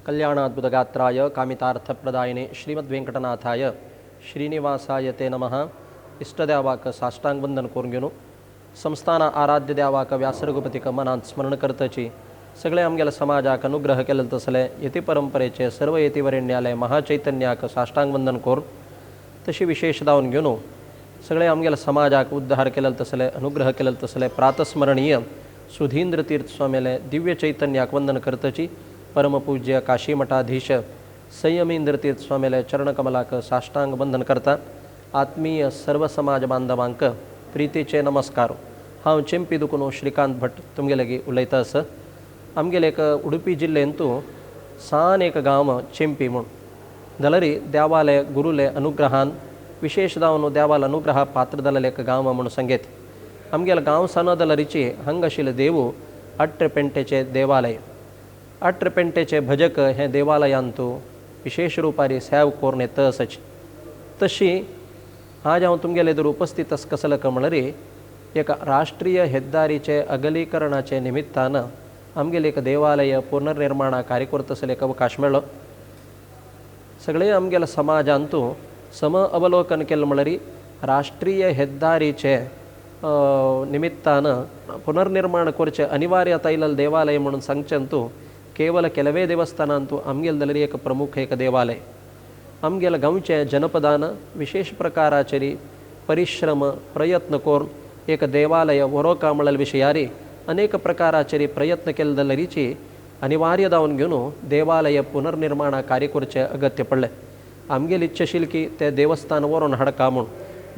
कल्याणाद्भुतगात्राय कामितार्थप्रदायिने श्रीमद्वेंकटनाथाय श्रीनिवासाय ते नमः. इष्टदेवाक साष्टांग वंदन करून घेवन संस्थाना आराध्य देवाक व्यासरघुपतीक मनांत स्मरण करतची सगळे आमगेल्या समाजाक अनुग्रह केले तसले यती परंपरेचे सर्व यतीवरेण्याले महाचैतन्याक साष्टांग वंदन करून तशी विशेष दावन घेवन सगळे आमगेल्या समाजाक उद्धार केले तसले अनुग्रह केले तसले प्रातस्मरणीय सुधींद्र तीर्थ स्वामीले दिव्य चैतन्याक वंदन करतची परमपूज्य काशी मठाधीश संयमींद्र तीर्थ स्वामीले चरणकमलाक साष्टांग वंदन करता. आत्मीय सर्व समाज बांधवांक प्रितीचे नमस्कार. हांव चेंपी दुकुनो श्रीकांत भट तुमगे लागीं उलयता आसा. आमगेले एक उडुपी जिल्लेंतू सान एक गांव चेंपी म्हूण जाल्यार देवाले गुरुले अनुग्रहान विशेष जावन देवाले अनुग्रह पात्र जाल्लें एक गांव म्हूण सांगेत. आमगेले गांव सान जाल्यारीची हांगा आशिल्लें देवू अट्रपेंटेचें देवालय. अट्रपेंटेचे भजक हें देवालयांतू विशेष रुपारी सेव करून येता आसाची. तशी आज हांव तुमगेले एदोर उपस्थित आसा कसलो काय म्हणल्यार एक राष्ट्रीय हेद्दारीचे अगलीकरणाचे निमित्तान आमगेले एक देवालय पुनर्निर्माणा कार्य करता आसले एक अवकाश मेळ्ळो. सगळे आमगेल्या समाजांतू सम अवलोकन केलें म्हणल्यार राष्ट्रीय हेद्दारीचे निमित्तान पुनर्निर्माण करचें अनिवार्यता आयिल्लें देवालय म्हणून सांगचें केवल ಕೆಲವೇ ದೇವಸ್ಥಾನ ಅಂತೂ आमगेले जाल्यार एक प्रमुख एक देवालय. आमगेल्या गांवचे जनपदान विशेष प्रकाराचेर परिश्रम प्रयत्न करून एक देवालय व्हरोका म्हळ्यार विशयारी अनेक प्रकाराचेर प्रयत्न केले जाल्यारीची अनिवार्य जावन घेवन देवालय पुनर्निर्माण कार्य करचें अगत्य पडलें. आमगेली इच्छा आशिल्ली की तें देवस्थान व्हरोन हाडका म्हूण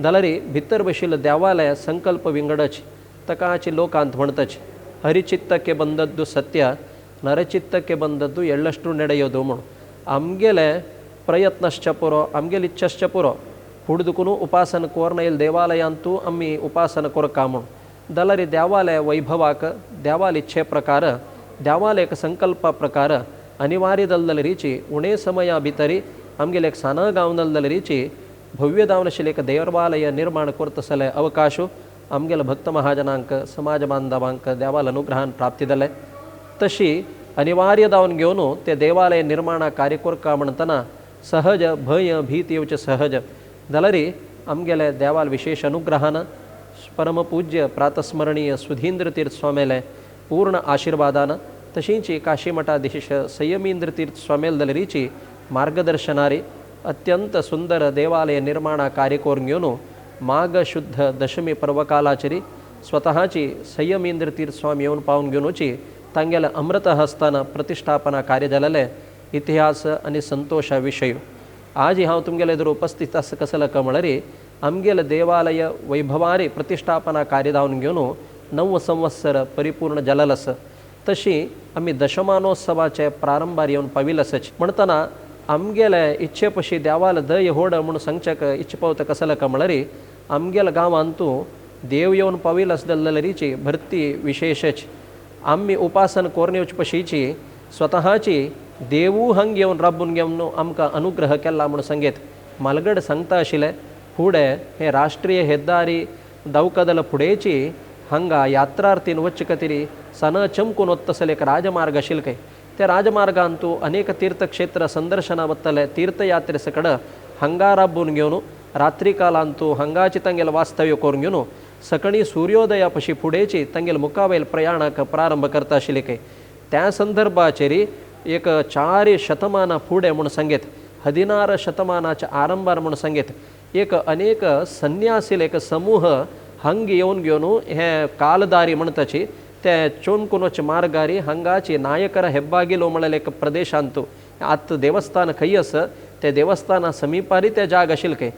जाल्यार भितर बशिल्लें देवालय संकल्प विंगडच ताकाची लोकांत म्हणटाची हरिचित्तಕ್ಕೆ ಬಂದದ್ದು ಸತ್ಯ ನರಚಿತ್ತಕ್ಕೆ ಬಂದದ್ದು ಎಳ್ಳಷ್ಟು ನಡೆಯೋದು म्हूण. आमगेले प्रयत्नश्च पुरो आमगेली इच्छश्च पुरो फुडदुकून उपासना कोरन येयल देवालयांतू आमी उपासना कोरका म्हूण जाल्यार देवालय वैभवाक देवाल इच्छे प्रकार देवालयक संकल्प प्रकार अनिवार्य जाल्यारीची उणे समया भितरी आमगेले एक सान गांव जाल्यारीची भव्य जावन आशिल्लें एक देवालय निर्माण करतसले अवकाश आमगेले भक्त महाजनांक समाज बांधवांक देवाल अनुग्रहान प्राप्ती जालें. तशी अनिवार्य जावन घेवन ते देवालय निर्माणा कार्य करका म्हणटना सहज भंय भीती येवचें सहज जाल्यार आमगेले देवाल विशेष अनुग्रहान परमपूज्य प्रातस्मरणीय सुधींद्र तीर्थ स्वामीले पूर्ण आशिर्वादान तशींच काशी मठाधीश संयमींद्र तीर्थ स्वामीले जाल्यारीची मार्गदर्शनारी अत्यंत सुंदर देवालय निर्माणा कार्य करून घेवन माघ शुद्ध दशमी पर्वकालाचेर स्वतःची संयमींद्र तीर्थ स्वामी येवन पावन घेवनची तांगेल्या अमृत हस्तान प्रतिष्ठापना कार्य जालेलें इतिहास आनी संतोशा विशय. आज हांव तुमगेले एदोर उपस्थित आसा कसलो काय म्हणल्यार आमगेले देवालय वैभवारी प्रतिष्ठापना कार्य जावन घेवन 9 संवत्सर परिपूर्ण जालेलें आसा. तशी आमी दशमानोत्सवाचे प्रारंभार येवन पाविल्ले आसाची. म्हणटना आमगेले इच्छे पशी देवाल दय होड म्हूण सांगच्याक इच्छे पावता कसलो काय म्हणल्यार आमगेल्या गांवांतू देव येवन पाविल्ले आसा जाल्यारीची भरती विशेशच आमी उपासन करून येवचे पशीची स्वतःची देवू हंग येवन राबून घेवन आमकां अनुग्रह केला म्हूण सांगेत. मालगड सांगता आशिल्लें फुडें हें राष्ट्रीय हेद्दारी दवकदल फुडेंची हांगा यात्रार्थीन वचचे खातीर सन चमकून वता एक राजमार्ग आशिल्लो खंय. त्या राजमार्गान तूं अनेक तीर्थक्षेत्र संदर्शना वतले तीर्थयात्रे सकड हांगा राबून घेवन रात्री कालान तूं हांगाची तांगेलें वास्तव्य करून घेवन सकणी सूर्योदया पशी फुडेंची तांगेले मुखावेल प्रयाणाक प्रारंभ करता आशिल्ले खंय. त्या संदर्भाचेर एक 4 शतमानां फुडें म्हूण सांगेत 16 शतमानाच्या आरंभार म्हूण सांगेत एक अनेक संन्यासील एक समूह हांग येवन घेवन हे कालदारी म्हणटाची ते चोनकुनोचे मार्गारी हांगाची नायकर हेब्बागिलो म्हणलें एक प्रदेशांतू आतां देवस्थान खंय आसा ते देवस्थाना समीपारी ते जाग आशिल्लें खंय.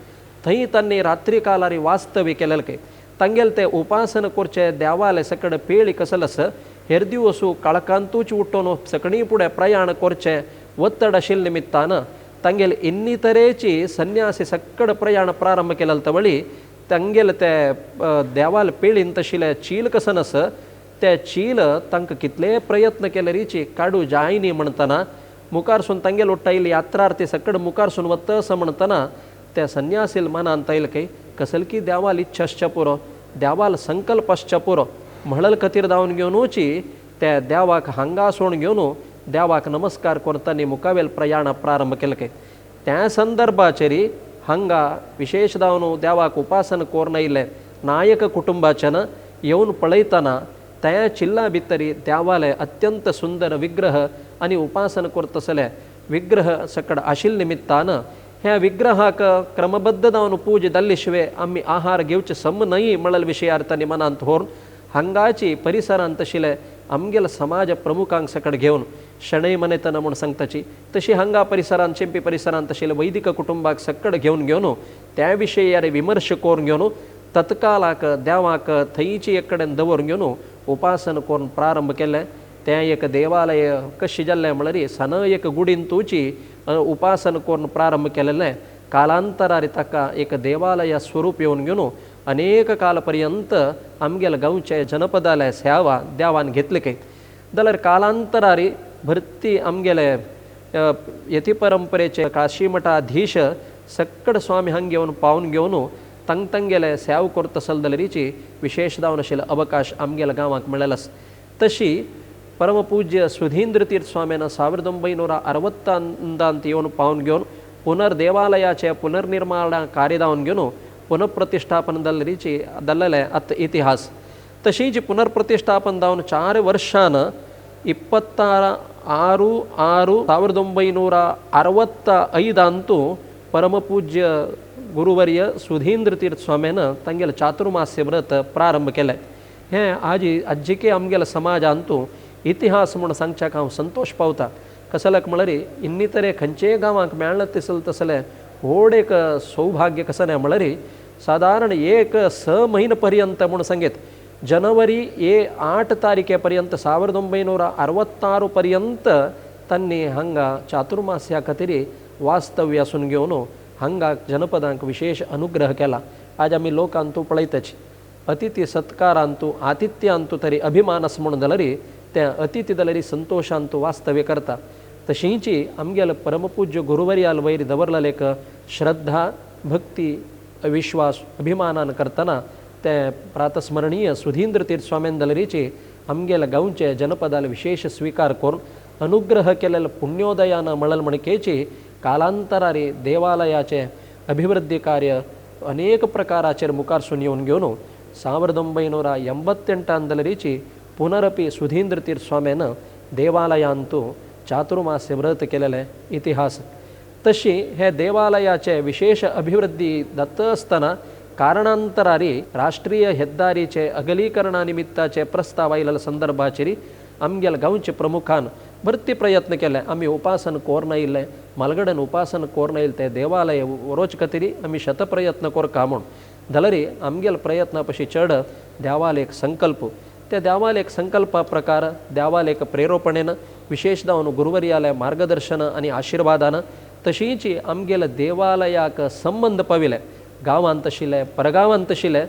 थंय तांणी रात्री कालारी वास्तव्य केलें खंय. तांगेले ते उपासना करचे देवाले सकड पेळी कसल आसा हेर दिवसू काळखांतूच उठोवन सकणी फुडें प्रयाण करचें ಒತ್ತಡ आशिल्ले निमित्तान तांगेले इन्नी तरेची संन्यासी सक्कड प्रयाण प्रारंभ केलें तवळी तांगेले ते देवाल पेळीन तशिल्लें चील कसन आसा ते चील तांकां कितले प्रयत्न केले रिची काडू जायनी म्हणटना मुखारसून तांगेल उट्टायली यात्रार्थी सक्कड मुखारसून वता असं म्हणटना त्या संन्यासील मनांत आयल की कसलकी देवाल इच्छा आसच्या पुरो देवाल संकल्प आसच्या पुरो म्हणल खातीर धांवन घेवनूची त्या देवाक हांगा सोडून घेवन देवाक नमस्कार करतानी मुखावेल प्रयाण प्रारंभ केले. त्या संदर्भाचेर हांगा विशेष जावन देवाक उपासन करून आयिल्ले नायक कुटुंबाच्यान येवन पळयतना त्या चिल्ला भितरी देवाले अत्यंत सुंदर विग्रह आनी उपासन करतसले विग्रह सकड आशिल्ले निमित्तान ह्या विग्रहाक क्रमबद्ध जावन पूज जाल्ले शिवाय आमी आहार घेवचे सम न्हय म्हळ्यार विशयार तांणी मनांत व्हरून हांगाची परिसरांत आशिल्ले आमगेले समाज प्रमुखांक सकड घेवन शणै मनयतना म्हूण सांगताची तशी हांगा परिसरांत चेंपी परिसरांत आशिल्ले वैदिक कुटुंबाक सकड घेवन घेवन त्या विशयार विमर्श करून घेवन तत्कालाक देवाक थंयची एक कडेन दवरून घेवन उपासन करून प्रारंभ केलें. तें एक देवालय कशें जाल्लें म्हळ्यार सान एक गुडींतूची उपासन करून प्रारंभ केलेलें. कालांतरार ताका एक देवालय स्वरूप येवन घेवन अनेक काल पर्यंत आमगेले गांवचे जनपदाले सेवा देवान घेतली काय जाल्यार कालांतरार भरती आमगेले यती परंपरेचे काशी मठाधीश सक्कड स्वामी हांग घेवन पावन घेवन तांग तांगेले सेवा करता आसल जाल्यारीची विशेष जावन आशिल्लो अवकाश आमगेल्या गांवाक मेळ्ळेलो आसा. तशी परमपूज्य सुधींद्र तीर्थ स्वाम्यान 1961 येवन पावन घेवन पुनर्देवालयाचे पुनर्निर्माण कार्य जावन घेवन पुनঃप्रतिष्ठापन जाल्ल्याची जाल्लेलें आतां इतिहास. तशीच पुनर्प्रतिष्ठापन जावन 4 वर्षान 26/6/1965 परमपूज्य गुरुवर्य सुधींद्र तीर्थ स्वाम्यान तांगेलें चातुर्मास्य व्रत प्रारंभ केलें. हें आजी आज्जिके आमगेल्या समाजांतू इतिहास म्हूण सांगच्याक हांव संतोश पावता. कसल्याक म्हळ्यार इन्नीतरे खंयचेय गांवांक मेळना तसलें तसलें व्हड एक सौभाग्य कसलें म्हळ्यार सादारण एक 6 म्हयने पर्यंत म्हूण सांगीत जनवरी 8 तारखे पर्यंत 1966 पर्यंत तांणी हांगा चातुर्मास्या खातीर वास्तव्य आसून घेवन हांगा जनपदांक विशेष अनुग्रह केला. आज आमी लोकांतू पळयताची अतिथी सत्कारांतू आतिथ्यांतू तरी अभिमान आसा म्हणून जाल्यार त्या अतिथी जाल्यार संतोशांतू वास्तव्य करता. तशींची आमगेले परमपूज्य गुरुवर्याल वयर दवरलेले एक श्रद्धा भक्ती विश्वास अभिमानान करतना ते प्रातस्मरणीय सुधींद्र तीर्थ स्वाम्यान जाल्यारीची आमगेले गांवचे जनपदाल विशेष स्वीकार करून अनुग्रह केलेले पुण्योदयान म्हणल म्हणकेची कालांतरारी देवालयाचे अभिवृद्धी कार्य अनेक प्रकाराचेर मुखारसून येवन घेवन 1988 जाल्यारीची पुनरपी सुधींद्र तीर्थ स्वाम्यान देवालयांतू चातुर्मास्य व्रत केलेलें इतिहास. तशी हे देवालयाचे विशेष अभिवृद्धी जाता आसतना कारणांतरारी राष्ट्रीय हेद्दारीचे अगलीकरणा निमित्ताचे प्रस्ताव आयिल्ल्या संदर्भाचेर आमगेल्या गांवचे प्रमुखान भरती प्रयत्न केले. आमी उपासन कोरून आयिल्ले मालगडन उपासन कोरून आयिल्ले ते देवालय रोच खातीर आमी शतप्रयत्न कोरका म्हूण जाल्यार आमगेल्या प्रयत्ना पशी चड देवाल एक संकल्प त्या देवाल एक संकल्पा प्रकार देवाल एक प्रेरोपणेन विशेष जावन गुरुवर्याल्या मार्गदर्शन आनी आशिर्वादान तशींच आमगेल्या देवालयाक संबंद पाविले गांवांत आशिल्ले परगांवांत आशिल्ले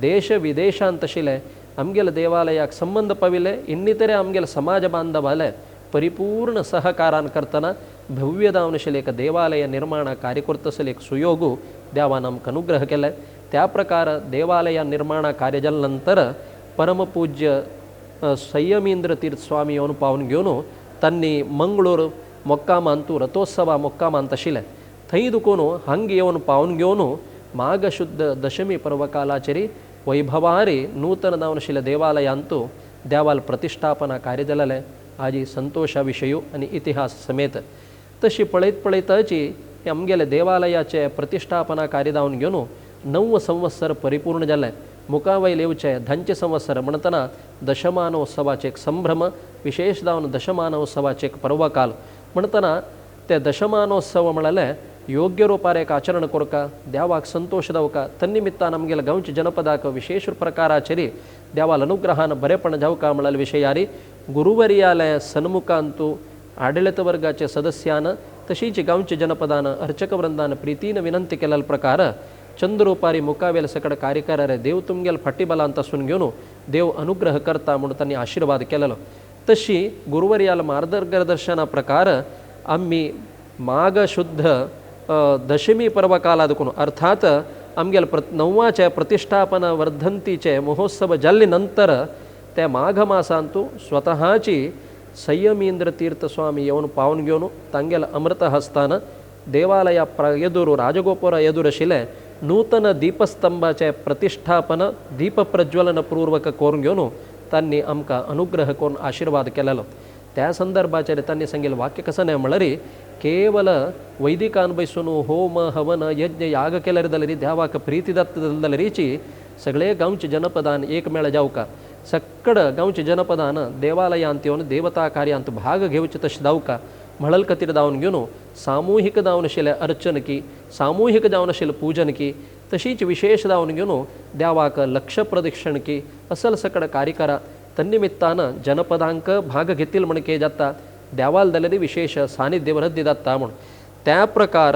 देश विदेशांत आशिल्ले आमगेल्या देवालयाक संबंद पाविले इन्नीतरे आमगेले समाज बांधवाले परिपूर्ण सहकारान करतना भव्य जावन आशिल्लें एक देवालय निर्माण कार्य करता आशिल्लें एक सुयोगू देवान आमकां अनुग्रह केले. त्या प्रकार देवालय निर्माण कार्य जाले नंतर परमपूज्य संयमींद्र तीर्थ स्वामी येवन पावन घेवन तांणी मंगळूर मोक्कामांतू रथोत्सवा मोक्कामांत आशिल्लें थंय दुकून हांगा येवन पावन घेवन माघ शुद्ध दशमी पर्वकालाचेर वैभवारी नूतन जावन आशिल्ल्या देवालयांतू देवाल प्रतिष्ठापना कार्य जालेलें आजी संतोशा विशयू आनी इतिहास समेत. तशी पळयत पळयताची आमगेले देवालयाचे प्रतिष्ठापना कार्य जावन घेवन 9 संवत्सर परिपूर्ण जालें. मुखावयल येवचे 10 संवत्सर म्हणटना दशमानोत्सवाचे एक संभ्रम विशेष जावन दशमानोत्सवाचे एक पर्वकाल म्हणटना ते दशमानोत्सव म्हळ्यार योग्य रुपार एक आचरण करका देवाक संतोश जावका तन्निमित्तान आमगेल्या गांवच्या जनपदाक विशेष प्रकाराचेर देवाल अनुग्रहान बरेपण जावका म्हळ्यार विशयारी गुरुवर्याले सन्मुखांतू आडळीत वर्गाचे सदस्यान तशीच गांवच्या जनपदान अर्चक वृंदान प्रितीन विनंती केलेलो प्रकार चंद्रोपारी मुखावेल सकड कार्यकारारे देव तुमगेल फाटीबलांत आसून घेवन देव अनुग्रह करता म्हणून तांणी आशिर्वाद केलेलो. तशी गुरुवर्याल मार्गदर्शना प्रकार आमी माघ शुद्ध दशमी पर्वकाला दुकून अर्थात आमगेले 9वाचे प्रतिष्ठापन वर्धंतीचे महोत्सव जाल्ले नंतर त्या माघ मासांतू स्वतःची संयमींद्र तीर्थ स्वामी येवन पावन घेवन तांगेल अमृत हस्तान देवालया एदुरू राजगोपुर एदुर आशिल्लें नूतन दीपस्तंभाचें प्रतिष्ठापन दीप प्रज्वलन पूर्वक करून घेवन तांणी आमकां अनुग्रह करून आशिर्वाद केलेलो. त्या संदर्भाचेर तांणी सांगिल्लें वाक्य कसं न्हय म्हणल्यार केवल वैदिकान बैसून होम हवन यज्ञ याग केल्यार जाल्यार देवाक प्रिती जाता जाल्यारीची सगळे गांवचे जनपदान एक मेळ जावका सक्कड गांवचे जनपदान देवालयांत येवन देवता कार्यांत भाग घेवचे तशें जावका म्हणल खातीर जावन घेवन सामुहीक जावन आशिल्लें अर्चन की सामुहीक जावन आशिल्लें पूजन की तशीच विशेष जावन घेवन देवाक लक्ष प्रदक्षिण की असल सकड कार्यकरा तन्निमित्तान जनपदांक भाग घेतील म्हणके जाता देवाल जाल्यार विशेष सानिध्य वृद्धी जाता म्हूण त्या प्रकार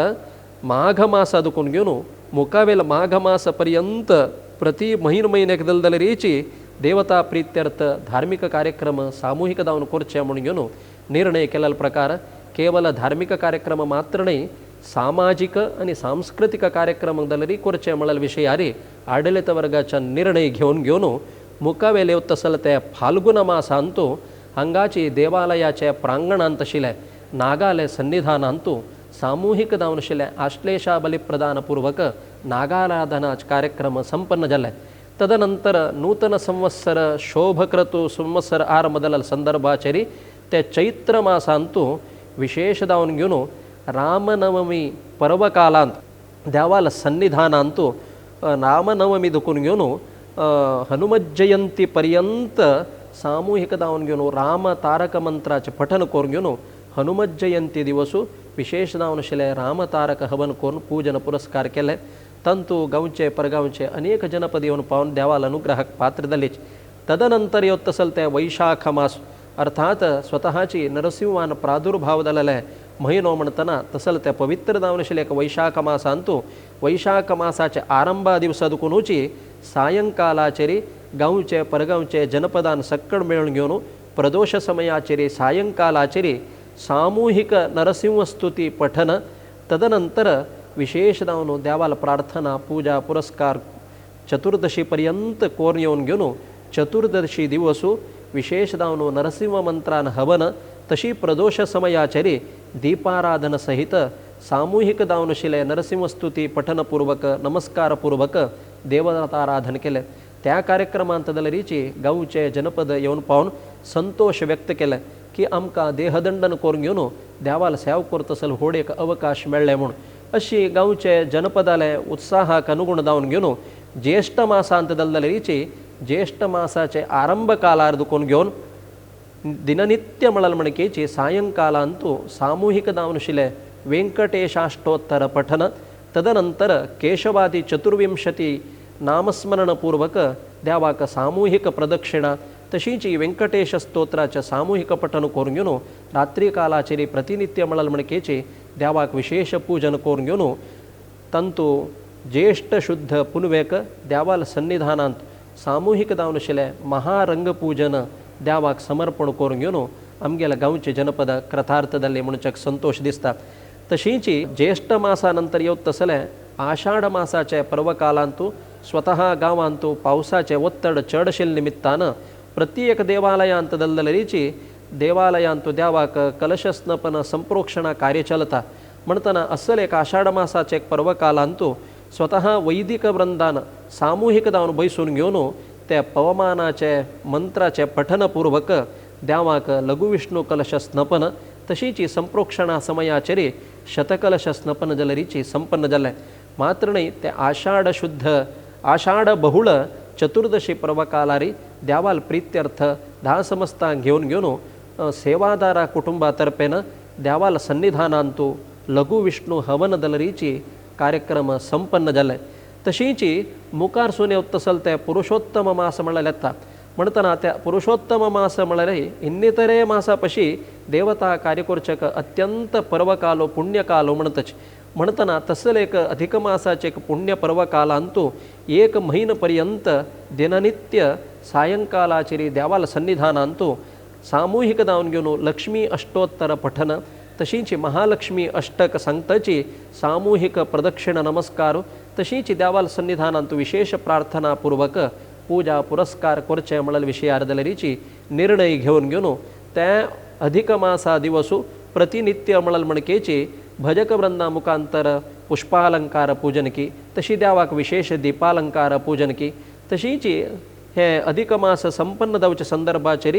माघ मासा दुखून घेवन मुखावेल माघ मास पर्यंत प्रति म्हयन म्हयन्याक दल जाल्यारीची देवता प्रित्यर्थ धार्मिक कार्यक्रम सामुहीक जावन करचे म्हूण घेवन निर्णय केलेलो प्रकार केवल धार्मिक कार्यक्रम मात्र न्हय सामाजिक आनी सांस्कृतिक कार्यक्रम जाल्यार करचे म्हळ्यार विशयारी आडलित वर्गाच्या निर्णय घेवन घेवन मुखावेले तसल ते फाल्गुन मासांतू हांगाची देवालयाचे प्रांगणांत आशिल्लें नागाले सन्निधानांतू सामुहीक जावन आशिल्लें आश्लेषा बलिप्रदानपूर्वक नागाराधनाचे कार्यक्रम संपन्न जाले. तदनंतर नूतन संवत्सर शोभक्रतु संवत्सर आरंभ संदर्भाचेर ते चैत्र मासांतू विशेष जावन घेवन रामनवमी पर्वकालांत देवाल सन्निधानांतू रामनवमी दुखून घेवन हनुमत जयंती पर्यंत सामूहिक जावन घेवन राम तारक मंत्राचें पठन करून घेवन हनुमत जयंती दिवसू विशेष जावन आशिल्लें रामतारक हवन करून पूजन पुरस्कार केले. तंतू गांवचे परगांवचे अनेक जनपद येवन पावन देवाल अनुग्रहाक पात्र जालीच. तदनंतर येवत तसल ते वैशाख मास अर्थात स्वतःची नरसिंहान प्रादुर्भाव जालेले म्हयनो म्हणटना तसल ते पवित्र जावन आशिल्लें एक वैशाख मासांतू वैशाख मासाचे आरंभा दिवसा दुकुनूची सायंकालाचेर गांवचे परगांवचे जनपदान सक्कड मेळून घेवन प्रदोष समयाचेर सायंकालाचेर सामूहिक नरसिंहस्तुती पठन तदनंतर विशेष जावन देवाल प्रार्थना पूजा पुरस्कार चतुर्दशी पर्यंत कोरून येवन घेवन चतुर्दशी दिवसू विशेष जावन नरसिंह मंत्रान हवन तशी प्रदोष समयाचेर दीपाराधन सहित सामूहिक जावन आशिल्लें नरसिंहस्तुती पठनपूर्वक नमस्कारपूर्वक देवताराधन केलें. त्या कार्यक्रमांत जाल्यारीची गांवचे जनपद येवन पावन संतोष व्यक्त केले की आमकां देहदंडन करून घेवन देवाल सेव करतसल व्हड एक अवकाश मेळ्ळें म्हूण अशी गांवचे जनपदाले उत्साहाक अनुगुण जावन घेवन ज्येष्ठ मासांत जाल्यारीची ज्येष्ठ मासाचे आरंभ कालार दुखून घेवन दिननित्य म्हळ्यार म्हणकेची सायंकालांतू सामूहिक जावन आशिल्लें वेंकटेशाष्टोत्तर पठन तदनंतर केशवादी चतुर्विंशती नामस्मरणपूर्वक देवाक सामूहिक प्रदक्षिणा तशीच वेंकटेश स्तोत्राचे सामूहिक पठन करून घेवन रात्रीकालाचेर प्रतिनित्य म्हळ्यार म्हणकेची देवाक विशेष पूजन करून घेवन तंतू ज्येष्ठ शुद्ध पुनवेक देवाल सन्निधानांत सामूहिक जावन आशिल्लें महारंगपूजन देवाक समर्पण करून घेवन आमगेल्या गांवचे जनपद कृतार्थ जाल्ले म्हणून संतोष दिसता. तशीच ज्येष्ठ मासा नंतर येवत तसलें आषाढ मासाचे पर्वकालांतू स्वतः गांवांतू पावसाचे ಒತ್ತಡ चड आशिल्ले निमित्तान प्रत्येक देवालयांत दलदलरीची देवालयांतू देवाक कलशस्नपन संप्रोक्षणा कार्य चलता म्हणटना असल एक आषाढ मासाचे एक पर्वकालांतू स्वतः वैदिक वृंदान सामूहिक जावन बैसून घेवन त्या पवमानाचे मंत्राचे पठनपूर्वक देवाक लघुविष्णू कलश स्नपन तशीच संप्रोक्षणा समयाचेर शतकलश स्नपन जाल्यारीची संपन्न जालें. मात्र न्हय ते आषाढ शुद्ध आषाढ बहुळ चतुर्दशी पर्वकालारी देवाल प्रित्यर्थ 10 समस्तांक घेवन घेवन सेवादारा कुटुंबा तर्फेन देवाल सन्निधानांतू लघु विष्णू हवन दलरीची कार्यक्रम संपन्न जाले. तशीच मुखार सून येवत तसल ते पुरुषोत्तम मास म्हळ्यार येता म्हणटना त्या पुरुषोत्तम मास म्हळ्यार इन्नितरे मासा पशी देवता कार्य करचेक अत्यंत पर्वकालो पुण्यकालो म्हणतच म्हणटना तसल एक अधिक मासाचे एक पुण्य पर्वकालांतू एक म्हयनो पर्यंत दिननित्य सायंकालाचेर देवाल सन्निधानांतू सामूहिक जावन घेवन लक्ष्मी अष्टोत्तर पठन तशीच महालक्ष्मी अष्टक सांगताची सामूहिक प्रदक्षिण नमस्कार तशीच देवाल सन्निधानांतू विशेष प्रार्थनापूर्वक पूजा पुरस्कार करचे म्हळ्यार विशयार जाल्यारीची निर्णय घेवन घेवन त्या अधिक मासा दिवसु प्रतिनित्य म्हणल म्हणकेची भजक वृंदा मुखांतर पुष्पालंकार पूजन की तशी देवाक विशेष दीपालंकार पूजन की तशीची हे अधिक मास संपन्न जावच्या संदर्भाचेर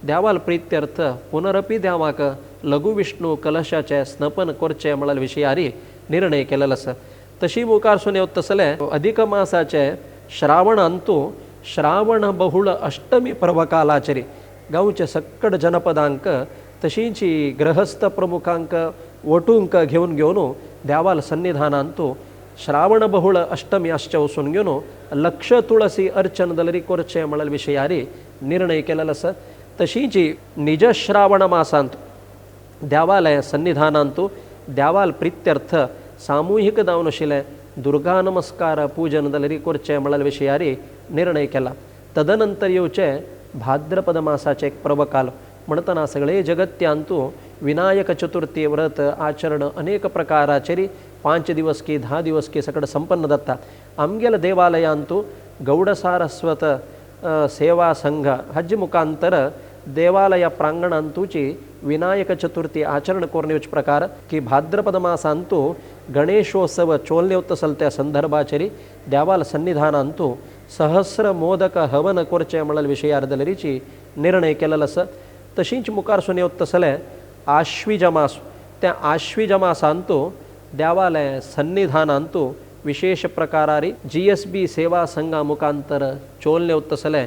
देवाल प्रित्यर्थ पुनरपी देवाक लघु विष्णू कलशाचे स्नपन करचें म्हळ्यार विशयारी निर्णय केलेलो आसा. तशी मुखारसून येवत तसले अधिक मासाचे श्रावणांतू श्रावण बहुळ अष्टमी पर्वकालाचेर गांवचे सक्कड जनपदांक तशींची गृहस्थ प्रमुखांक वटूंक घेवन घेवन देवाल सन्निधानांतू श्रावण बहुळ अष्टमी आसचे वचून घेवन लक्ष तुळसी अर्चन दलरी करचें म्हळ्यार विशयारी निर्णय केलेलो आसा. तशींची निज श्रावण मासांत देवालय सन्निधानांतू देवाल प्रित्यर्थ सामूहिक जावन आशिल्लें दुर्गा नमस्कार पूजन दलरी करचें म्हळ्यार विशयारी निर्णय केला. तदनंतर येवचे भाद्रपद मासाचे एक पर्वकाल म्हणटना सगळे जगत्यांतू विनायक चतुर्थी व्रत आचरण अनेक प्रकाराचेर 5 दिवस की 10 दिवस की सगळं संपन्न जाता. आमगेल्या देवालयांतू गौडसारस्वत सेवा संघ हाजे मुखांतर देवालय प्रांगणांतूची विनायक चतुर्थी आचरण करून येवचे प्रकार की भाद्रपद मासांतू गणेशोत्सव चोलने तसल त्या संदर्भाचेर देवाल सन्निधानांतू सहस्र मोदक हवन करचें म्हळ्यार विशयार्दलरीची निर्णय केलेलो आसा. तशींच मुखारसून येवत तसले आश्विज मास त्या आश्विज मासांतू देवालय सन्निधानांतू विशेष प्रकारारी GSB सेवा संघा मुखांतर चोलने तसले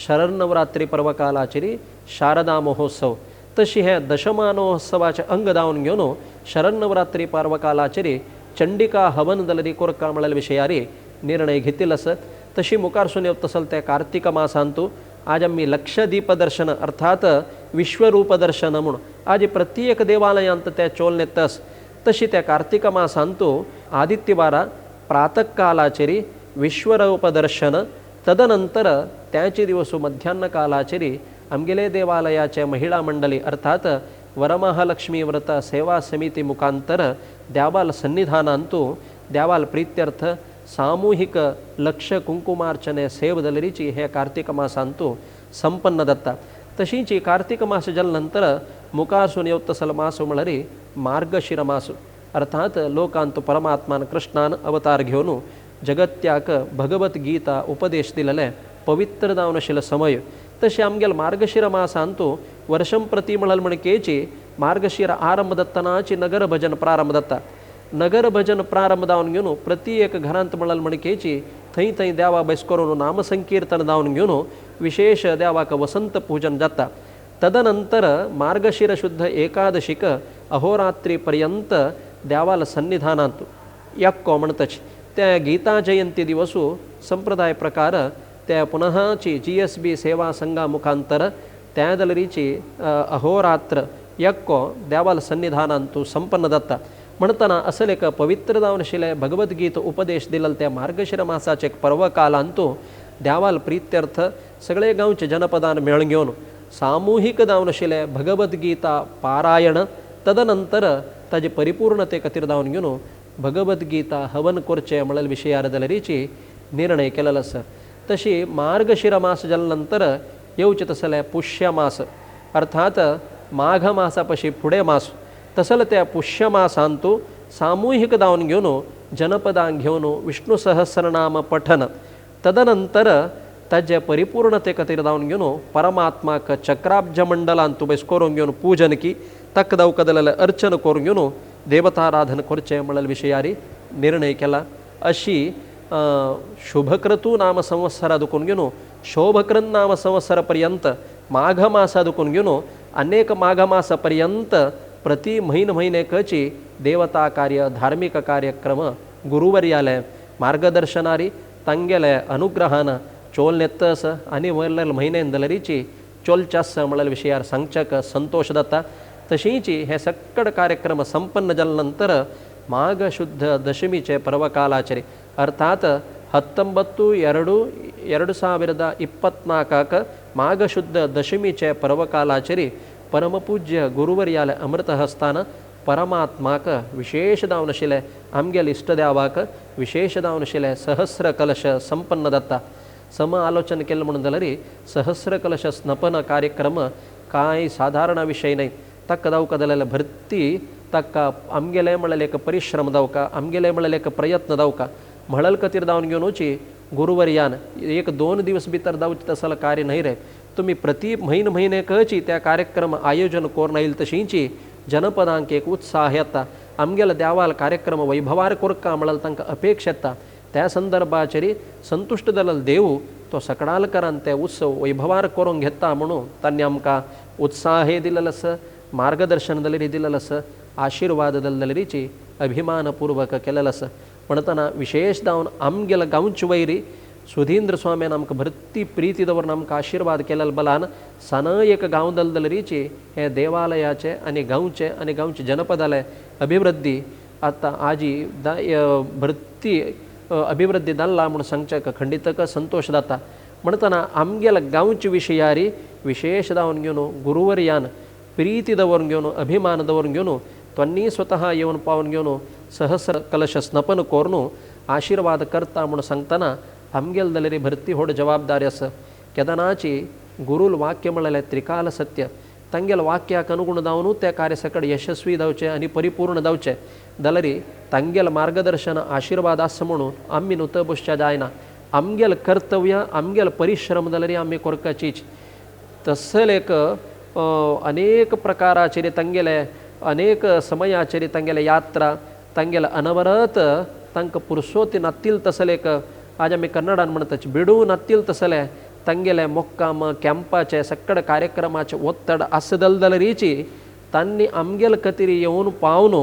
शरन्नवरात्री पर्वकालाचेर शारदा महोत्सव तशी हे दशमानोत्सवाचे अंग दावन घेवन शरन्नवरात्री पर्वकालाचेर चंडिका हवन दलरी कोरका म्हळ्यार विशयारी निर्णय घेतिल्लो आसा. तशी मुखारसून येवत तसल त्या कार्तिक मासांतू आज आमी लक्षदीप दर्शन अर्थात विश्वरूप दर्शन म्हूण आज प्रत्येक देवालयांत त्या चोलने तस तशी त्या कार्तिक मासांतू आदित्यवारा प्रातःकालाचेर विश्वरूप दर्शन तदनंतर त्याचे दिवस मध्यान्ह कालाचेर आमगेले देवालयाचे महिला मंडळी अर्थात वरमहालक्ष्मी व्रत सेवा समिती मुखांतर देवाल सन्निधानांतू देवाल प्रित्यर्थ सामूहिक लक्ष कुंकुमार्चने सेव दलरीची हे कार्तिक मासांतू संपन्न जाता. तशींची कार्तिक मास जाले नंतर मुखारसून येवत तसल मास म्हळ्यार मार्गशीर मास अर्थात लोकांतू परमात्मान कृष्णान अवतार घेवन जगत्याक भगवद्गीता उपदेश दिलेले पवित्र जावन आशिल्लो समय. तशें आमगेले मार्गशीर मासांतू वर्षं प्रति म्हळ्यार म्हणकेची मार्गशीर आरंभ जातनाची नगर भजन प्रारंभ जाता. नगर भजन प्रारंभ जावन घेवन प्रति एक घरांत म्हळ्यार म्हणकेची थंय थंय देवा बैस करून नामसंकीर्तन जावन घेवन विशेष देवाक वसंत पूजन जाता. तदनंतर मार्गशीर शुद्ध एकादशीक अहोरात्री पर्यंत देवाल सन्निधानांत यक्को म्हणतच त्या गीता जयंती दिवसू संप्रदाय प्रकार त्या पुनःची GSB सेवा संघा मुखांतर त्या दलरीची अहोरात्र यक्को देवाल सन्निधानांतू संपन्न जाता. म्हणटना असले एक पवित्र जावन आशिल्लें भगवद्गीत उपदेश दिलेलो त्या मार्गशीर मासाचे एक पर्वकालांतू देवाल प्रित्यर्थ सगळे गांवचे जनपदान मेळून घेवन सामूहिक जावन आशिल्लें भगवद्गीता पारायण तदनंतर ताजे परिपूर्णते खातीर जावन घेवन भगवद्गीता हवन करचें म्हळ्यार विशयार दलरीची निर्णय केलेलो आसा. तशी मार्गशीर मास जाले नंतर येवचें तसलें पुष्य मास अर्थात माघ मासा पशी फुडें मास तसल त्या पुष्य मासांतू सामूहिक जावन घेवन जनपदांक घेवन विष्णु सहस्रनाम पठन तदनंतर ताजे परिपूर्णते खातीर जावन घेवन परमात्माक चक्राब्ज मंडलांतू बैस करून घेवन पूजन की तक दवकदलेलें अर्चन करून घेवन देवताराधन करचें म्हळ्यार विशयारी निर्णय केला. अशी शुभक्रतू नाम संवत्सरा दुखून घेवन शोभकृत नाम संवत्सर पर्यंत माघ मासा दुखून घेवन अनेक माघ मासा पर्यंत प्रति म्हयन म्हयनेकची देवता कार्य धार्मिक कार्यक्रम गुरुवर्याले मार्गदर्शनारी तांगेले अनुग्रहान चोल नेतस आनी वयले म्हयने दलरीची चोलचास म्हळ्यार विशयार सांगच्याक संतोश जाता. तशींची हे सक्कड कार्यक्रम संपन्न जाले नंतर माघ शुद्ध दशमीचे पर्वकालाचेर अर्थात 19/2/2024 माघ शुद्ध दशमीचे पर्वकालाचेर परमपूज्य गुरुवर्याले अमृतहस्तान परमात्माक विशेष जावन आशिल्लें आमगेले इश्टदेवाक विशेष जावन आशिल्लें सहस्र कलश संपन्न जाता. सम आलोचन केलें म्हणून जाल्यार सहस्र कलश स्नपन कार्यक्रम कांय सादारण विशय न्हय. ताका दावका जाल्यार भरती ताका आमगेले म्हळ्यार एक परिश्रम दावका, आमगेले म्हळ्यार एक प्रयत्न दावका म्हणल खातीर दावन घेवनूची गुरुवर्यान एक दोन दिवस भितर दावचे तसलो कार्य न्हय रे. तुमी प्रति म्हयन म्हयनेकची त्या कार्यक्रम आयोजन करून येयल तशींची जनपदांक एक उत्साह येता, आमगेले देवाल कार्यक्रम वैभवार कोरका म्हळ्यार तांकां अपेक्षा येता. त्या संदर्भाचेर संतुश्ट जाल्लो देव तो सकडालकरान ते उत्सव वैभवार करून घेता म्हणून तांणी आमकां उत्साहय दिलेलो आसा, मार्गदर्शन जाल्यार दिलेलो आसा, आशिर्वाद जाल्यारीची अभिमानपूर्वक केलेलो आसा. म्हणटना विशेष जावन आमगेले गांवचे वैरी सुधींद्र स्वामीन आमकां भरती प्रिती दवरून आमकां आशिर्वाद केलेले बलान सान एक गांव दलदलरीची हे देवालयाचे आनी गांवचे आनी गांवचे जनपदाले अभिवृद्धी आतां आजी भरती अभिवृद्धी जाल्ला म्हूण सांगच्याक खंडीतक संतोश जाता. म्हणटना आमगेले गांवचे विशयारी विशेष जावन घेवन गुरुवर्यान प्रिती दवरून घेवन अभिमान दवरून घेवन त्वन्नी स्वतः येवन पावन घेवन सहस्र कलश स्नपन करून आशिर्वाद करता म्हूण सांगतना आमगेले जाल्यार भरती व्हड जबाबदारी आसा. केदनाची गुरूल वाक्य म्हणलें त्रिकाल सत्य, तांगेले वाक्याक अनुगुण जावन त्या कार्य सकड यशस्वी जावचें आनी परिपूर्ण जावचें जाल्यार तांगेले मार्गदर्शन आशिर्वाद आसा म्हणून आमी न्हू तो बसच्या जायना. आमगेले कर्तव्य आमगेले परिश्रम जाल्यार आमी कोरकाचीच. तसले एक अनेक प्रकाराचेर तांगेले अनेक समयाचेर तांगेले यात्रा तांगेले अनवरत तांकां पुरसोती नातील तसले एक आज आमी कन्नडान म्हणटात बिडू नातील तसले तांगेले मोक्काम कॅम्पाचे सकड कार्यक्रमाचे ಒತ್ತಡ आसदलदलरीची तांणी आमगेले खातीर येवन पावन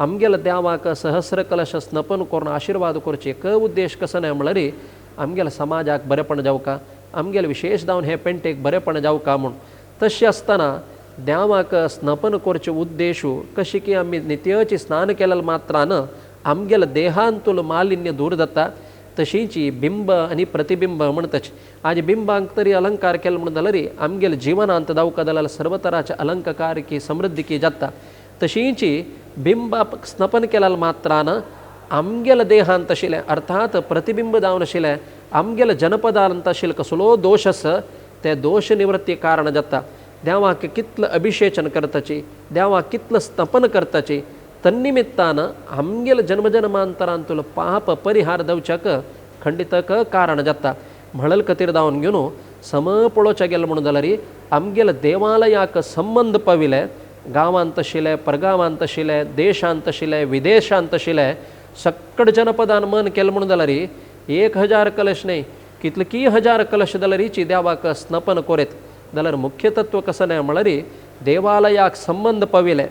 आमगेले देवाक सहस्र कलश स्नपन करून आशिर्वाद करचे एक उद्देश कसो न्हय म्हणल्यार आमगेले समाजाक बरेपण जावका, आमगेले विशेष जावन हे पेंटेक बरेपण जावका म्हूण. तशें आसतना देवाक स्नपन करचे उद्देश कशी की आमी नित्याची स्नान केलेले मात्रान आमगेले देहांतूल मालिन्य दूर जाता. तशींची बिंब आनी प्रतिबिंब म्हणटाच आज बिंबांक तरी अलंकार केले म्हणून जाल्यार आमगेले जिवनांत दावका जाल्यार सर्व तराचे अलंकार की समृद्धी की जाता. तशींची बिंबा स्नपन केल्यार मात्रान आमगेले देहांत आशिल्लें अर्थात प्रतिबिंब जावन आशिल्लें आमगेले जनपदांत आशिल्लो कसलो दोश आसा ते दोश निवृत्ती कारण जाता. देवाक कितलो अभिषेचन करताची, देवाक कितलो स्नपन करताची तन्निमित्तान आमगेले जन्मजन्मांतरांतलो पाप परिहार जावच्याक खंडितक कारण जाता. म्हणल खातीर जावन घेवन सम पळोवच्या गेले म्हणून जाल्यार आमगेले देवालयाक संबंद पाविले गांवांत आशिल्ले, परगांवांत आशिल्ले, देशांत आशिल्ले, विदेशांत आशिल्ले सकड जनपदान मन केलें म्हणून जाल्यार 1000 कलश न्हय कितले की हजार कलश जाल्यारीची देवाक स्नपन कोरेत जाल्यार मुख्य तत्व कसो न्हय म्हणल्यार देवालयाक संबंद पाविले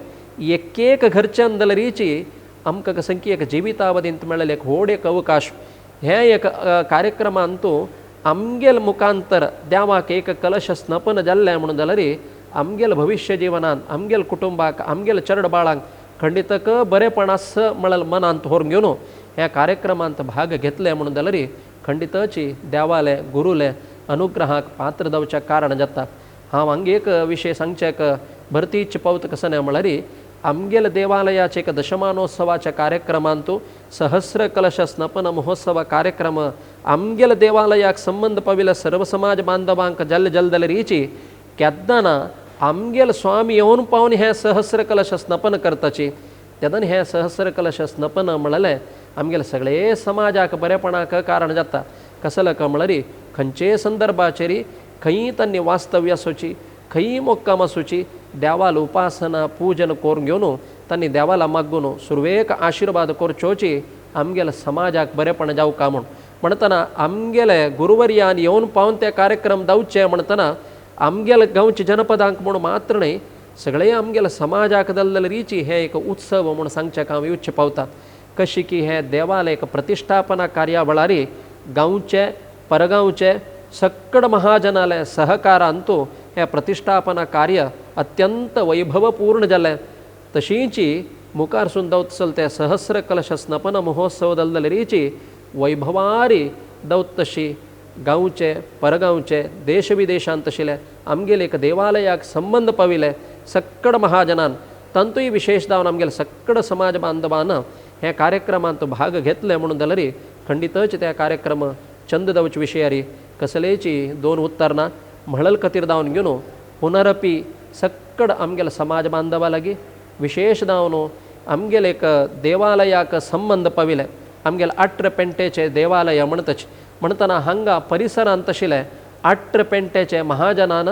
एक एक घरच्यान जाल्यारीची आमकां कसं की एक जिवितावधींत मेळ्ळें एक व्हड एक अवकाश हे एक कार्यक्रमांतू आमगेल मुखांतर देवाक एक कलश स्नपन जाल्लें म्हणून जाल्यार आमगेल भविश्य जिवनान आमगेल कुटुंबाक आमगेल चरड बाळांक खंडीतक बरेपण आस म्हळ्यार मनांत व्हरून घेवन ह्या कार्यक्रमांत भाग घेतले म्हणून जाल्यार खंडितची देवाले गुरुले अनुग्रहाक पात्र जावच्या कारण जाता. हांव हांगा एक विशय सांगच्याक भरतीच पावत कसो न्हय म्हणल्यार आमगेले देवालयाचे एक दशमानोत्सवाच्या कार्यक्रमांतू सहस्र कलश स्नपन महोत्सव कार्यक्रम आमगेले देवालयाक संबंद पाविल्ल्या सर्व समाज बांधवांक जाल्ले जाल जाल्यारीची केन्ना आमगेले स्वामी येवन पावन हे सहस्र कलश स्नपन करताची तेन्ना हे सहस्र कलश स्नपन म्हणलें आमगेले सगळे समाजाक बरेपणाक कारण जाता. कसलो काय म्हणल्यार खंयचे संदर्भाचेर खंय तांणी वास्तव्य आसूची, खंय मोक्काम आसूची देवाल उपासना पूजन करून घेवन तांणी देवाला मागून सुरवेक आशिर्वाद करचोची आमगेले समाजाक बरेपण जावका म्हूण. म्हणटना आमगेले गुरुवर्यान येवन पावन ते कार्यक्रम जावचे म्हणटना आमगेले गांवचे जनपदांक म्हूण मात्र न्हय सगळे आमगेले समाजाक जाल्ले रिची हे एक उत्सव म्हूण सांगच्याक हांव येवचे पावता. कशी की हे देवालय एक प्रतिष्ठापना कार्यावळारी गांवचे परगांवचे सकड महाजनाले सहकारांतू हे प्रतिष्ठापना कार्य अत्यंत वैभवपूर्ण जालें. तशींची मुखार सून दवत चलते सहस्र कलश स्नपन महोत्सव दलदलरीची वैभवारी दवत तशी गांवचे परगांवचे देश विदेशांत आशिल्ले आमगेले एक देवालयाक संबंद पाविले सकड महाजनान तांतूय विशेष जावन आमगेले सकड समाज बांधवान हे कार्यक्रमांत भाग घेतले म्हणून जाल्यार खंडितच त्या कार्यक्रम चंद जावचे विशयारी कसलेची दोन उत्तरना म्हणल खातीर जावन घेवन पुनरपी सक्कड आमगेले समाज बांधवा लागीं विशेष जावन आमगेले एक देवालयाक संबंद पाविले आमगेले 18 पेंटेचे देवालय म्हणतच म्हणटना हांगा परिसरांत आशिल्ले 18 पेंटेचे महाजनान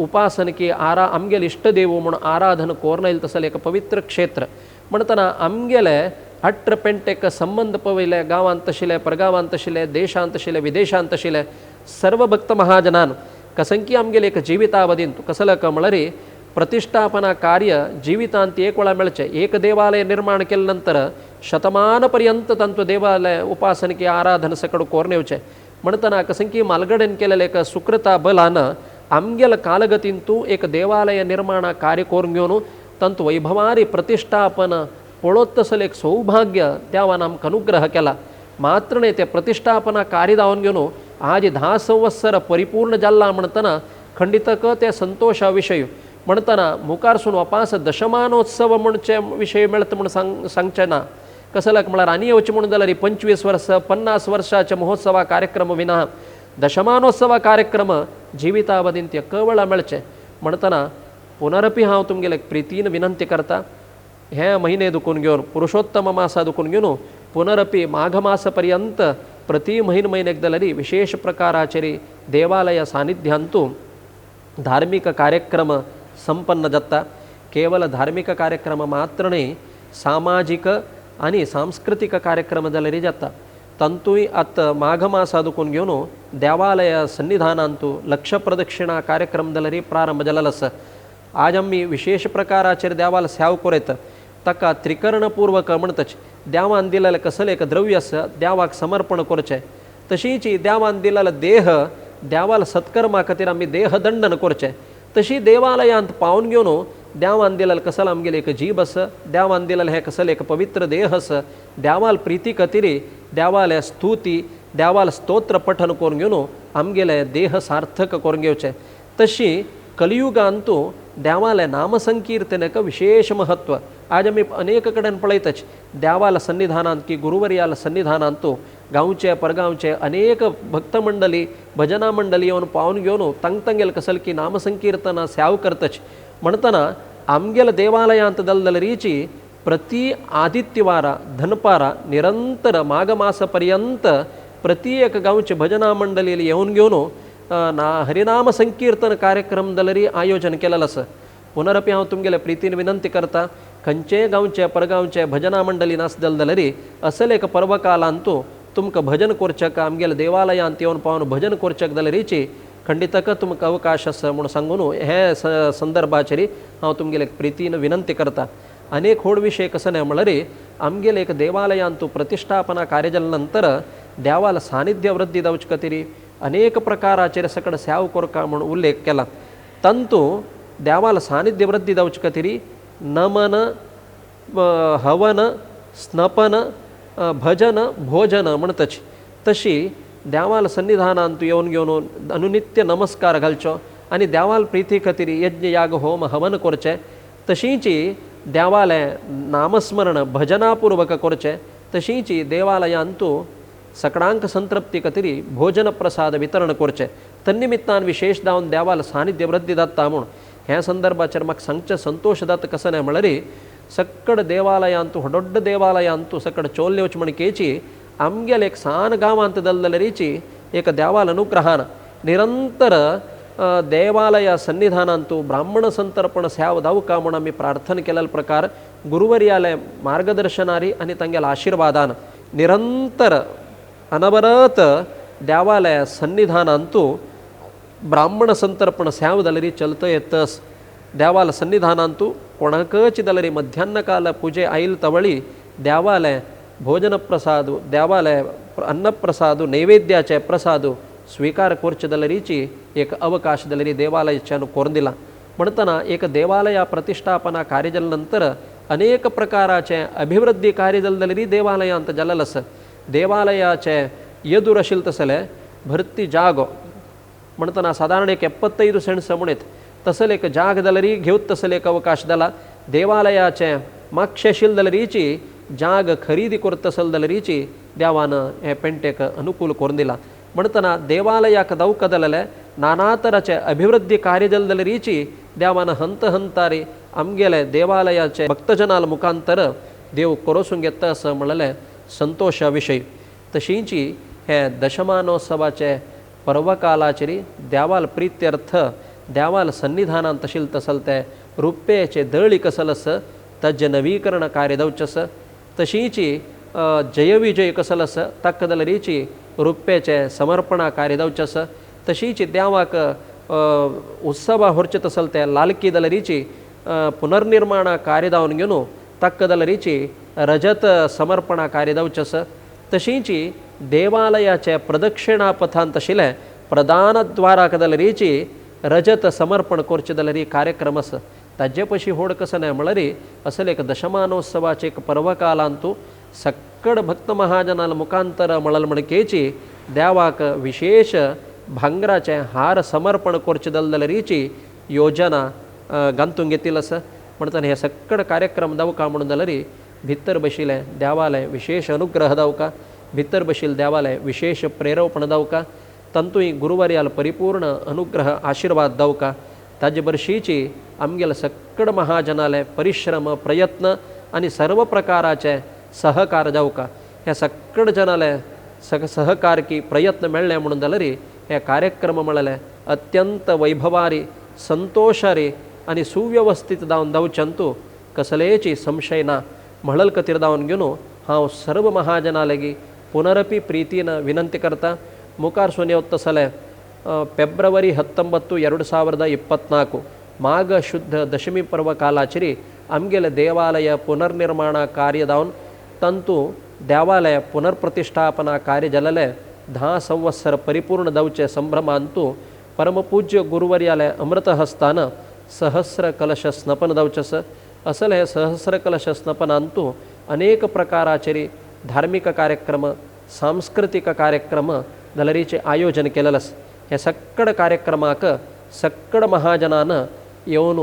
उपासन की आरा आमगेले इष्टदेव म्हूण आराधन कोरनयल तसले एक पवित्र क्षेत्र म्हणटना आमगेले 18 पेंटेक संबंद पविले गांवांत आशिल्ले परगांवांत आशिल्ले देशांत आशिल्ले विदेशांत आशिल्ले सर्व भक्त महाजनान कसंकी आमगेले एक जिवितावधींत कसलक म्हळ्यार प्रतिष्ठापना कार्य जिवितांत एक वेळा मेळचें. एक देवालय निर्माण केले नंतर शतमान पर्यंत तांचो देवालय उपासन की आराधन सकड कोरून येवचें म्हणटना कसंकी मालगडेन केलेले एक सुकृता बलान आमगेले कालगतींतू एक देवालय निर्माण कार्य करून घेवन तांतू वैभवारी प्रतिष्ठापन पळोत तसले एक सौभाग्य देवान आमकां अनुग्रह केला. मात्र न्हय ते प्रतिष्ठापना कार्य जावन घेवन आज 10 संवत्सर परिपूर्ण जाल्ला म्हणटना खंडितक ते संतोशा विशय म्हणटना मुखारसून वापास दशमानोत्सव म्हणचे विशय मेळटा म्हूण सांगचें ना. कसल्याक म्हळ्यार आनी येवचें म्हणून जाल्यार 25 वर्स 50 वर्साचे महोत्सवा कार्यक्रम विना दशमानोत्सवा कार्यक्रम जिवितावधींत कवळा मेळचें म्हणटना पुनरपी हांव तुमगेले प्रितीन विनंती करता हे महिने दुखून घेवन पुरुषोत्तम मासा दुखून घेवन पुनरपी माघ मास पर्यंत प्रति म्हयन म्हयन्याक जाल्यार विशेष प्रकाराचेर देवालय सानिध्यांतू धार्मिक कार्यक्रम संपन्न जाता. केवल धार्मिक कार्यक्रम मात्र न्हय सामाजिक आनी सांस्कृतिक कार्यक्रम जाल्यार जाता. तांतूय आतां माघ मासा दुखून घेवन देवालय सन्निधानांतू लक्ष प्रदक्षिणा कार्यक्रम जाल्यार प्रारंभ जालेलो आसा. आज आमी विशेष प्रकाराचेर देवाल सेव करयत ताका त्रिकरणपूर्वक म्हणतच देवान दिलेलें कसलें एक द्रव्य आसा देवाक समर्पण करचें तशीच देवान दिलेलो देह देवाल सत्कर्मा खातीर आमी देह दंडन करचें तशी देवालयांत पावन घेवन देवान दिलेलें कसलें आमगेलें एक जीब आसा देवान दिलेलें हें कसलें एक पवित्र देह आसा देवाल प्रिती खातीर देवाले स्तुती देवाल स्तोत्र पठन करून घेवन आमगेलें देह सार्थक करून घेवचें. तशी कलियुगांतू देवाले नामसंकीर्तनक विशेष महत्व आज आमी अनेक कडेन पळयतच देवाल सन्निधानांत की गुरुवर्याल सन्निधानांतू गांवचे परगांवचे अनेक भक्त मंडळी भजना मंडळी येवन पावन घेवन तांग कसल की नामसंकीर्तना सेव करतच म्हणटना आमगेले देवालयांत दलदलरीची प्रति आदित्यवारा धनपारा निरंतर माघ मास पर्यंत प्रति एक गांवचे भजना मंडळी येवन घेवन ना हरिनाम संकीर्तन कार्यक्रम दलरी आयोजन केलेलं आसा. पुनरपी हांव तुमगेले प्रितीन विनंती करता खंयचेय गांवचे परगांवचे भजना मंडळी नासदल जाल्यार असले एक पर्वकालांतू तुमकां भजन करचेक आमगेले देवालयांत येवन पावन भजन करचेक जाल्यारीची खंडितक तुमकां अवकाश आसा म्हूण सांगून हे संदर्भाचेर हांव तुमगेले प्रितीन विनंती करता. अनेक व्हड विशय कसो न्हय म्हळ्यार आमगेले एक देवालयांतू प्रतिष्ठापना कार्य जाले नंतर देवाल सानिध्य वृद्धी जावचे खातीर अनेक प्रकाराचेर सकड सेव करका म्हूण उल्लेख केला. तांतू देवाल सानिध्य वृद्धी जावचे खातीर नमन हवन स्नपन भजन भोजन म्हणतच तशी देवाल सन्निधानांत येवन घेवन अनुनित्य नमस्कार घालचो आनी देवाल प्रिती खातीर यज्ञ याग होम हवन करचें तशीच देवाले नामस्मरण भजनापूर्वक करचें तशीच देवालयांतू सकडांक संतृप्ती खातीर भोजन प्रसाद वितरण करचें तन्निमित्तान विशेष जावन देवाल सानिध्य वृद्धी जाता म्हूण ह्या संदर्भाचेर म्हाका सांगचें संतोश जाता कसो न्हय म्हळ्यार सक्कड देवालयांतू व्हड देवालयांतू सकड चोल्लेवच म्हणकेची आमगेले एक सान गांवांत दलदलरीची एक देवाल अनुग्रहान निरंतर देवालय सन्निधानांतू ब्राह्मण संतर्पण सेव दावका म्हूण आमी प्रार्थना केलेलो प्रकार गुरुवर्याले मार्गदर्शनारी आनी तांगेल्या आशिर्वादान निरंतर अनवरत देवालय सन्निधानांतू ब्राह्मण संतर्पण सेव जाल्यार चलत येतस. देवाल सन्निधानांतू कोणाकच जाल्यार मध्यान्ह काल पुजे आयल तवळी देवालय भोजन प्रसाद देवालय अन्नप्रसाद नैवेद्याचे प्रसाद स्वीकार करचे जाल्यारीची एक अवकाश जाल्यार देवालयाच्यान करून दिला. म्हणटना एक देवालया प्रतिष्ठापना कार्य जाले नंतर अनेक प्रकाराचे अभिवृद्धी कार्य जालें जाल्यार देवालयांत जालेलें आसा. देवालयाचे येदूर आशिल्लें तसलें भरती जागो म्हणटना सादारण एक 75 सेंट्स म्हणीत तसले एक जाग जाल्यार घेवत तसले एक अवकाश जाला. देवालयाचे मागशे आशिल्लें जाल्यारीची जाग खरेदी करता तसल जाल्यारीची देवान हे पेंटेक अनुकूल करून दिला. म्हणटना देवालयाक दवका जालेलें नाना तराचे अभिवृद्धी कार्य जाले रीची देवान हंत हंतारी आमगेले देवालयाचे भक्तजनाल मुखांतर देव करोसून घेता असं म्हणलें संतोशा विशय. तशींची हे दशमानोत्सवाचे पर्वकालाचेर देवाल प्रित्यर्थ देवाल सन्निधानान तशील तसल ते रुप्याचे दळी कसल आस ताजें नवीकरण कार्य जावचें आसा. तशींची जयविजय कसल आसा ताका जाल्यारीची रुप्याचें समर्पणा कार्य जावचें आसा. तशींची देवाक उत्सवा व्हरचें तसल ते लालकी जाल्यारीची पुनर्निर्माणा कार्य जावन घेवन ताका जाल्यारीची रजत समर्पणा कार्य जावचें आसा. तशींची देवालयाचे प्रदक्षिणा पथांत आशिल्लें प्रधान द्वाराक जाल्यारीची रजत समर्पण करचें जाल्यार कार्यक्रम आसा. ताजे पशी होड कसो न्हय म्हणल्यार असले एक दशमानोत्सवाचे एक पर्वकालांतू सक्कड भक्त महाजनाल मुखांतर म्हणल म्हणकेची देवाक विशेष भांगराचे हार समर्पण करचें जाल्यारीची योजना गांतून घेतिल्ली आसा. म्हणटना हे सक्कड कार्यक्रम दावका म्हणून जाल्यार भितर बशिल्लें देवालें विशेष अनुग्रह दावका, भितर बशिल्लें देवालें विशेष प्रेरवपण दावका, तांतूय गुरुवार्याल परिपूर्ण अनुग्रह आशिर्वाद दावका. ताजे बरशीची आमगेले सक्कड महाजनाले परिश्रम प्रयत्न आनी सर्व प्रकाराचे सहकार जावका. ह्या सक्कड जनाले सहकार की प्रयत्न मेळ्ळे म्हणून जाल्यार हे कार्यक्रम म्हणले अत्यंत वैभवारी संतोषारी आनी सुव्यवस्थीत जावन जावच्यांतू कसलेची संशय ना म्हणल खातीर जावन घेवन हांव सर्व महाजना लागीं पुनरपी प्रितीन विनंती करता. मुखार सून येवत तसले ಫೆಬ್ರವರಿ 19, 2024 ಮಾಘ ಶುದ್ಧ ದಶಮಿ ಪರ್ವ ಕಾಲಾಚರಿ आमगेले ದೇವಾಲಯ ಪುನರ್ನಿರ್ಮಾಣ ಕಾರ್ಯ दावन ತಂತು ದೇವಾಲಯ ಪುನರ್ಪ್ರತಿಷ್ಠಾಪನಾ ಕಾರ್ಯ जालेले 10 संवत्सर परिपूर्ण जावचे संभ्रमांतू परमपूज्य गुरुवर्याले अमृतहस्तान सहस्र कलश स्नपन जावचें आसा. असले हे सहस्र कलश स्नपनांतू अनेक प्रकाराचेर धार्मिक कार्यक्रम सांस्कृतिक कार्यक्रम जाल्यारीचें आयोजन केलेलें आसा. हे सक्कड कार्यक्रमाक सक्कड महाजनान येवन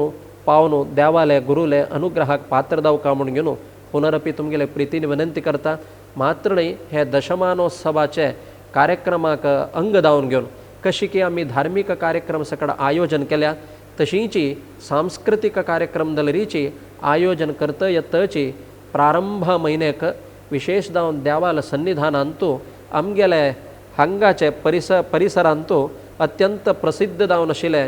पावन देवाले गुरुले अनुग्रहाक पात्र जावका म्हूण घेवन पुनरपी तुमगेले प्रितीन विनंती करता. मात्र न्हय हे दशमानोत्सवाचे कार्यक्रमाक अंग जावन घेवन कशी की आमी धार्मिक कार्यक्रम सकड आयोजन केल्या तशींची सांस्कृतिक कार्यक्रम जाल्यारीची आयोजन करता येतची प्रारंभ म्हयन्याक विशेष जावन देवाल सन्निधानांतू आमगेले हांगाचे परिसरांतू अत्यंत प्रसिद्ध जावन आशिल्ले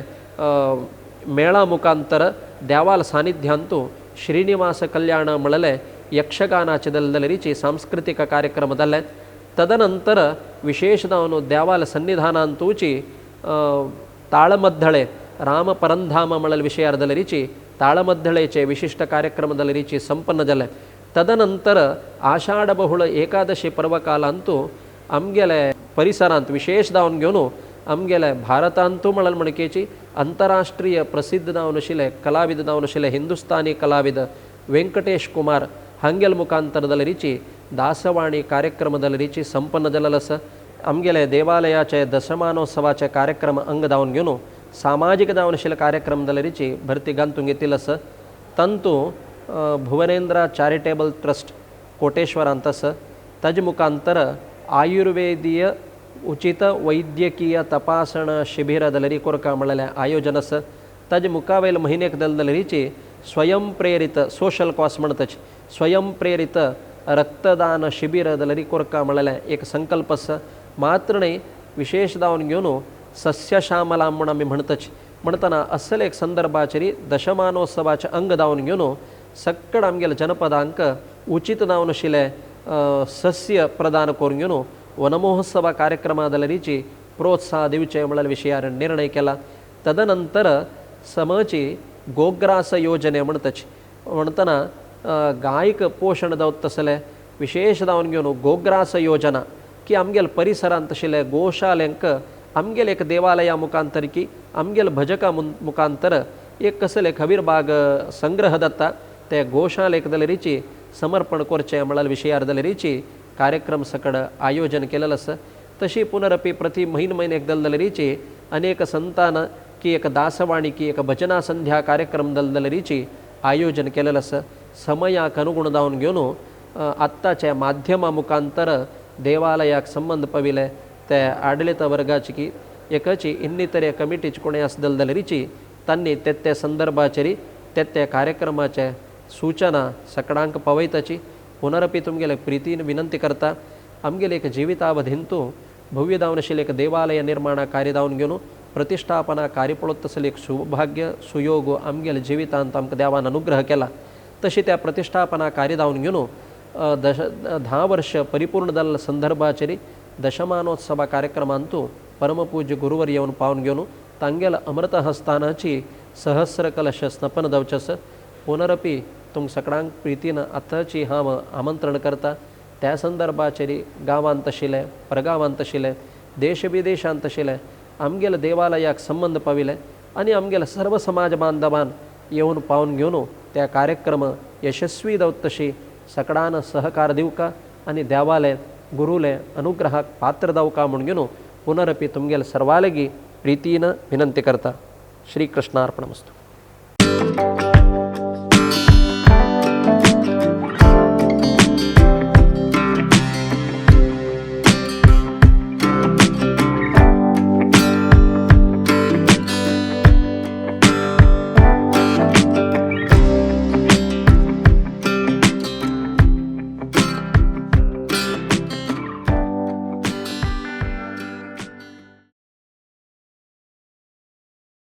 मेळा मुखांतर देवाल सानिध्यांतू श्रीनिवास कल्याण म्हणलें यक्षगानाचे जाल्यारीची सांस्कृतिक कार्यक्रम जाले. तदनंतर विशेष जावन देवाल सन्निधानांतूची ताळमद्धळे राम परंधाम म्हणलें विशयार जाल्यारीची ताळमद्धळेचे विशिश्ट कार्यक्रम जाल्यारीची संपन्न जाले. तदनंतर आषाढ बहुळ एकादशी पर्वकालांतू आमगेले परिसरांत विशेष जावन घेवन आमगेले भारतांतू म्हणल म्हणकेची अंतराष्ट्रीय प्रसिद्ध जावन आशिल्ले कलाविद जावन आशिल्ले हिंदुस्तानी कलाविद वेंकटेश कुमार हांगेल मुखांतर जाल्यारीची दासवाणी कार्यक्रम जाल्यारीची संपन्न जालेलो आसा. आमगेले देवालयाचे दशमानोत्सवाचे कार्यक्रम अंग जावन घेवन सामाजीक जावन आशिल्ले कार्यक्रम जाल्यारीची भरती गांतून घेतिल्लो आसा. तांतू भुवनेंद्र चॅरिटेबल ट्रस्ट कोटेश्वरांत आसा. ताजे मुखांतर आयुर्वेदीय उचित वैद्यकीय तपासण शिबिर जाल्यारी कोरका म्हणलेलें आयोजन आसा. ताजे मुखावेल म्हयन्याक जाल्यारीची स्वयं प्रेरित सोशल कॉज म्हणटाची स्वयं प्रेरित रक्तदान शिबिर जाल्यारी कोरका म्हणलेलें एक संकल्प आसा. मात्र न्हय विशेष जावन घेवन सस्यश्यामला म्हूण आमी म्हणटाची म्हणटना असले एक संदर्भाचेर दशमानोत्सवाचें अंग जावन घेवन सक्कड आमगेले जनपदांक उचित जावन आशिल्लें सस्य प्रदान करून घेवन वनमहोत्सव कार्यक्रमा जाल्यारीची प्रोत्साह दिवचें म्हणल्यार विशयार निर्णय केला. तदनंतर समची गोग्रास योजने म्हणटाची म्हणटना गायक पोशण जावत तसलें विशेष जावन घेवन गोग्रास योजना की आमगेले परिसरांत आशिल्ले गोशालेंक आमगेले एक देवालया मुखांतर की आमगेले भजका मुखांतर एक कसले खबीर बाग संग्रह जाता ते गोशालेक जाल्यारीची समर्पण करचें म्हणल्यार विशयार जाल्यारीची कार्यक्रम सकड आयोजन केलेलें आसा. तशी पुनरपी प्रति म्हयन म्हयन्याक जाल्यारीची अनेक संतान की एक दासवाणी की एक भजना संध्या कार्यक्रम जाल्यारीची आयोजन केलेलें आसा. समयाक अनुगुण जावन घेवन आत्ताच्या माध्यमा मुखांतर देवालयाक संबंद पविले ते आडलित वर्गाची की एकची इन्नितरे कमिटीची कोणी आसदल जाल्यारीची तांणी ते ते संदर्भाचेर ते ते कार्यक्रमाचे सूचना सकडांक पावयताची पुनरपी तुमगेले प्रितीन विनंती करता. आमगेले एक जिवितावधींतू भव्य जावन आशिल्लें एक देवालय निर्माण कार्य जावन घेवन प्रतिश्ठापना कार्य पळोवप तसलें एक सौभाग्य सुयोग आमगेले जिवितांत आमकां देवान अनुग्रह केला. तशी त्या प्रतिश्ठापना कार्य जावन घेवन 10 वर्ष परिपूर्ण जाल्ल्या संदर्भाचेर दशमानोत्सव कार्यक्रमांतू परमपूज्य गुरुवर येवन पावन घेवन तांगेल अमृत हस्तानाची सहस्र कलश स्नपन जावचें आसा. पुनरपी तुमकां सगळ्यांक प्रितीन आतांची हांव आमंत्रण करता. त्या संदर्भाचेर गांवांत आशिल्ले, परगांवांत आशिल्ले, देश विदेशांत आशिल्ले आमगेले देवालयाक संबंद पाविल्ले आनी आमगेले सर्व समाज बांधवान येवन पावन घेवन त्या कार्यक्रम यशस्वी जावत तशी सकडान सहकार दिवका आनी देवाले गुरुले अनुग्रहाक पात्र जावका म्हूण घेवन पुनरपी तुमगेले सर्वालगी प्रितीन विनंती करता. श्रीकृष्णार्पणमस्तु.